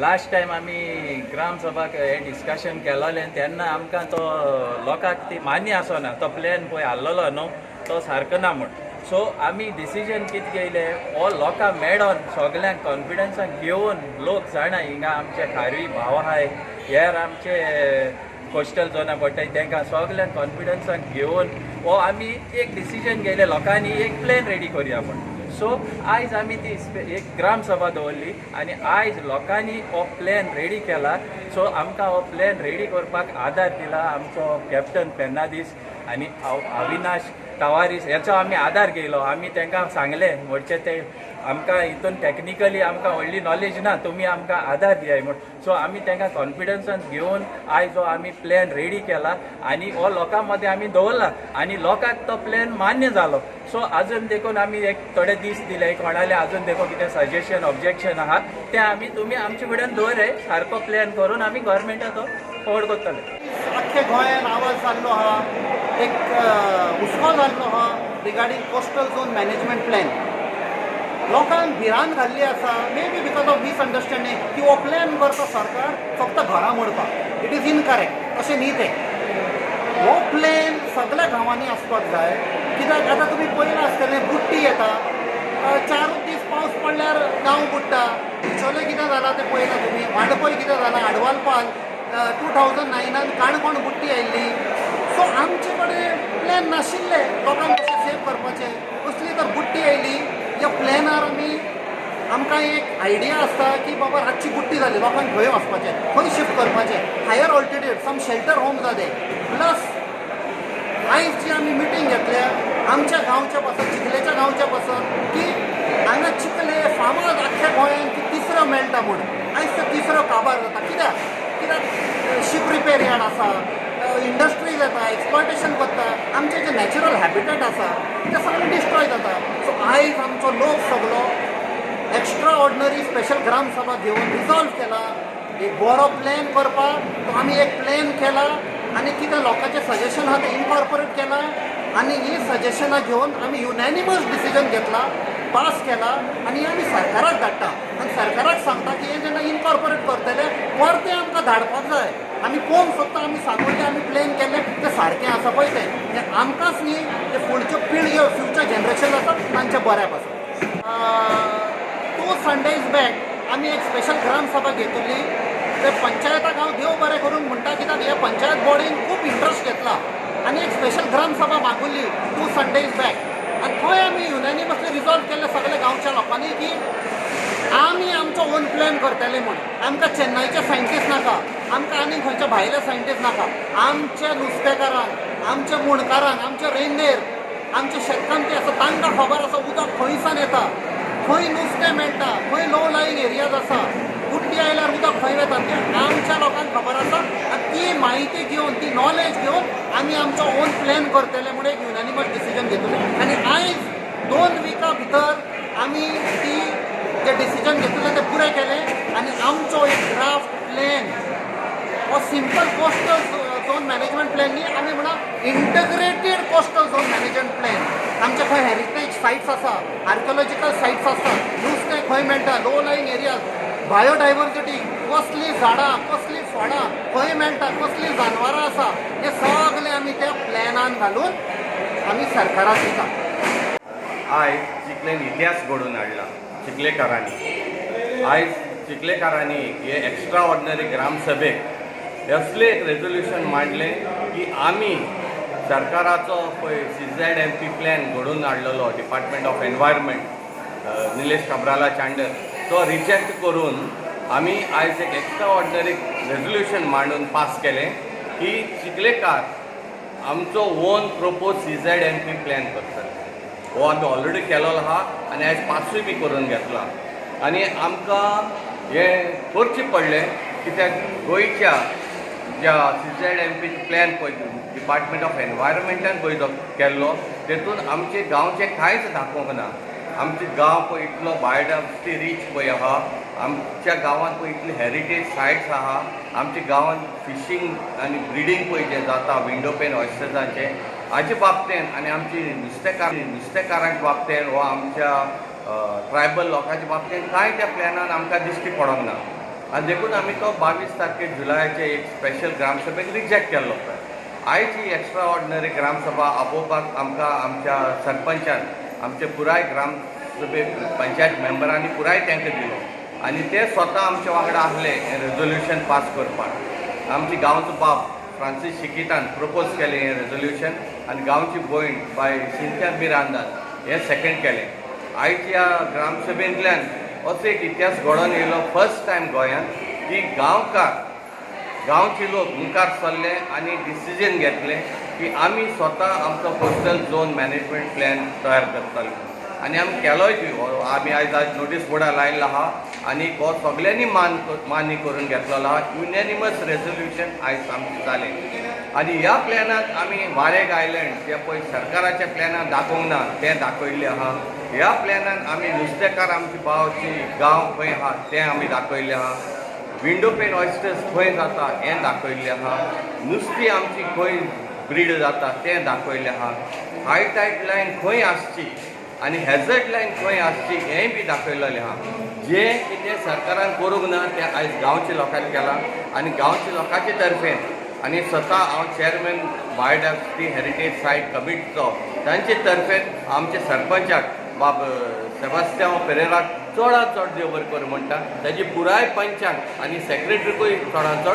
Last time आमी ग्रामसभाक हें discussion केलोलें तेन्ना आमकां तो लोकांक ती मान्य आसना, तो प्लॅन पळय आहलोलो न्हू तो सारको ना म्हूण. सो आमी डिसिजन कितें घेयलें, हो लोकांक मेळोन सगल्यांक कॉन्फिडन्सान घेवन, लोक जाणा हिंगा आमचे खारवी भाव आहाय, हेर आमचे कोस्टल झोना पडटाय, तांकां सगल्यांक कॉन्फिडन्सान घेवन हो आमी एक डिसिजन घेयलें, लोकांनी एक प्लॅन रेडी करुया म्हूण. सो आयज आमी ती एक ग्रामसभा दवरली आनी आयज लोकांनी हो प्लॅन रेडी केला. सो आमकां हो प्लॅन रेडी करपाक आदार दिला आमचो कॅप्टन फेर्नादीस आनी अविनाश तवारीस, हेचो आमी आदार घेयलो. आमी तांकां सांगलें म्हणचे ते आमकां हितून टॅक्निकली आमकां व्हडली नॉलेज ना, तुमी आमकां आदार दियाय म्हूण. सो आमी तांकां कॉन्फिडन्सान घेवन आयज हो आमी प्लॅन रेडी केला आनी हो लोकां मदें आमी दवरला आनी लोकांक तो प्लॅन मान्य जालो. सो आजून देखून आमी एक थोडे दीस दिले, कोणाले आजून देखून कितें सजेशन ऑब्जेक्शन आहा तें आमी तुमी आमचे कडेन दवरे, सारको प्लॅन करून आमी गव्हर्मेंटाक तो फॉरवर्ड करतले. आख्खे गोंयान आवाज जाल्लो आहा, एक हुस्को जाल्लो आहा regarding coastal zone management plan. लोकांक भिरांत घाल्ली आसा, may be because of misunderstanding, की हो प्लॅन करता सरकार फक्त घरां मोडपाक. It is incorrect, अशें न्ही तें. हो प्लॅन सगल्या गांवांनी आसपाक जाय, कित्याक आतां तुमी पळयलां आसतलें, बुडटी येता, 4 दीस पावस पडल्यार गांव बुडटा. बिचोले कितें जालां तें पळयलां तुमी, वांडपय कितें जालां, आडवालपाल 2009नान काणकोण बुडटी आयिल्ली. सो आमचे कडेन प्लॅन नाशिल्ले लोकांक कशें सेव करपाचें. कसली तर बुडटी आयली, ह्या प्लॅनार आमी आमकां एक आयडिया आसता की बाबा रातची बुडटी जाली, लोकांक खंय वचपाचें, खंय शिफ्ट करपाचें, higher altitude, some shelter home जाले. प्लस आयज जी आमी मिटींग घेतल्या आमच्या गांवच्या पासत, चिखलेच्या गांवच्या पासत, की हांगा चिखले फामाद आख्ख्या गोंयांत की तिसरो मेळटा म्हूण, आयज तो तिसरो काबार जाता. कित्याक? कित्याक शीप रिपेर यार्ड आसा, इंडस्ट्रीज येता, एक्सप्लॉयटेशन करता, आमचें जें नॅचरल हॅबिटेट आसा तें सगळें डिस्ट्रॉय जाता. सो आयज आमचो लोक सगलो एक्स्ट्रा ऑर्डनरी स्पेशल ग्रामसभा घेवन रिजॉल्व केला एक बरो प्लॅन करपाक. तो आमी एक प्लॅन केला आनी कितें लोकांचें सजेशन आहा तें इनकॉर्पोरेट केलां आनी ही सजेशनां घेवन आमी युनॅनिमस डिसिजन घेतला, पास केला आनी आमी सरकाराक धाडटा आनी सरकाराक सांगता की हें जेन्ना इनकॉर्पोरेट करतले परतें आमकां धाडपाक जाय. आमी पळोवंक सोदता, आमी सांगून आमी प्लॅन केल्लें तें सारकें आसा पळय तें. तें आमकांच न्ही, ते फुडच्यो पिळग्यो, फ्युचर जनरेशन आसा तांच्या बऱ्याक आसा. 2 संडेज बॅक आमी एक स्पेशल ग्रामसभा घेतिल्ली. ते पंचायताक हांव देव बरें करूंक म्हणटा, कित्याक ह्या पंचायत बॉडीन खूब इंट्रस्ट घेतला आनी एक स्पेशल ग्रामसभा मागुल्ली 2 संडेज बॅक आनी थंय आमी युनॅनिमसली रिजॉल्व केल्ले सगळे गांवच्या लोकांनी की आमी आमचो ओन प्लॅन करतले म्हूण. आमकां चेन्नईचे सायंटिस्ट नाका, आमकां आनी खंयच्या भायले सायंटिस्ट नाका. आमच्या नुस्तेकारांक, आमच्या मुणकारांक, आमच्या रेंदेर, आमचे शेतकामती आसा तांकां खबर आसा उदक खंयसान येता, खंय नुस्तें मेळटा, खंय लो लाईंग एरियाज आसा, बुडटी आयल्यार उदक खंय वता, तें आमच्या लोकांक खबर आसा. आनी ती म्हायती घेवन, ती नॉलेज घेवन आमी आमचो ओन प्लॅन करतले म्हूण एक युनॅनिमस डिसिजन घेतलें आनी आयज 2 विका भितर आमी ती जे डिसिजन घेतलें तें पुरें केलें आनी आमचो एक ड्राफ्ट प्लॅन हो simple coastal zone management plan न्ही, आमी म्हणा integrated coastal zone management plan. आमचे खंय हेरिटेज सायट्स आसा, आर्किओलॉजिकल सायट्स आसा, नुस्तें खंय मेळटा, लो लाईंग एरियाज, बायोडायवर्सिटी, कसलीं झाडां, कसलीं फळां खंय मेळटा, कसलीं जानवरां आसा, हें सगळें आमी त्या प्लॅनान घालून आमी सरकाराक दिता. आयज चिखलेन इतिहास घडोवन हाडला चिखलेकारांनी. आयज चिखलेकारांनी हे एक्स्ट्रा ऑर्डिनरी ग्रामसभेक असलें एक रेजोल्युशन मांडलें की आमी सरकाराचो पळय सीझेडएमपी प्लॅन घडोवन हाडलेलो डिपार्टमेंट ऑफ एनवायरमेंट, निलेश काब्रालाच्या अंडर, तो रिजेक्ट करून आमी आयज एक एक्स्ट्रा ऑर्डिनरी रेजोल्युशन मांडून पास केलें की चिखलेकार आमचो own propose CZMP plan करतले. हो आमी ऑलरेडी केलोलो आहा आनी आयज पासूय बी करून घेतला आनी आमकां हें करचें पडलें, कित्याक गोंयच्या ज्या सीझेडएमपी प्लॅन पळय डिपार्टमेंट ऑफ एनवायरमेंटान पळय जो केल्लो, तेतून आमचे गांवचें कांयच दाखोवंक ना. आमचे गांव पळय इतलो बायोडायवर्सिटी रीच पळय आहा, आमच्या गांवांत पळय इतली हेरिटेज सायट्स आहा, आमच्या गांवांत फिशींग आनी ब्रिडींग पळय जें जाता विंडो पेन ऑयस्टर्साचें, हाचे बाबतीन आनी आमची नुस्तेकारांच्या बाबतीन वा आमच्या ट्रायबल लोकांच्या बाबतीन कांय त्या प्लॅनान आमकां दिश्टी पडोंक ना. आनी देखून आमी तो 22 तारखेर जुलयाचे एक स्पेशल ग्रामसभेक रिजेक्ट केल्लो पळय. आयज ही एक्स्ट्रा ऑर्डिनरी ग्रामसभा आपोवपाक आमकां आमच्या सरपंचान, आमचे पुराय ग्रामसभे पंचायत मेंबरांनी पुराय तेंको दिलो आनी ते स्वता आमच्या वांगडा आसले हें रेजोल्युशन पास करपाक. आमची गांवचो बाब फ्रांसीस शिकितान प्रपोज केलें हें रेजोल्युशन आनी गांवची भयण बाय सिंथिया मिरांदान हें सेकंड केलें. आयच्या ग्रामसभेंतल्यान असो एक इतिहास घडोवन येयलो फर्स्ट टायम गोंयांत की गांवकार, गांवचे लोक मुखार सरले आनी डिसिजन घेतलें की आमी स्वता आमचो कोस्टल झोन मॅनेजमेंट प्लॅन तयार करतले आनी आमी केलोय बी. हो आमी आयज आज नोटीस बोर्डार लायिल्लो आहा आनी हो सगल्यांनी मान्य करून घेतलेलो आहा. युनॅनिमस रेजोल्युशन आयज आमचें जालें आनी ह्या प्लॅनाक आमी वारेग आयलंड जे पळय सरकाराच्या प्लॅनान दाखोवंक ना तें दाखयल्लें आहा. ह्या प्लॅनान आमी नुस्तेकार आमची भावची गांव खंय आहा तें आमी दाखयल्लें आहा. विंडो पेन ऑयस्टर्स खंय जाता हें दाखयल्लें आहा. नुस्तीं आमची खंय ब्रीड जाता तें दाखयल्लें आहा. हाय टायड लायन खंय आसची आनी हॅझर्ड लायन खंय आसची हेंय बी दाखयलेलें आहा. जें कितें सरकारान करूंक ना तें आयज गांवच्या लोकांनी केलां आनी गांवच्या लोकांचे तर्फेन आनी स्वता हांव चेअरमॅन बायोडायवर्सिटी हेरिटेज सायट कमिटीचो, तांचे तर्फेन आमचे सरपंचाक बाब सेबास्त्यांव पेरेराक चडांत चड देव बरें करूं म्हणटा, ताजी पुराय पंचांक आनी सेक्रेटरीकूय चडांत चड.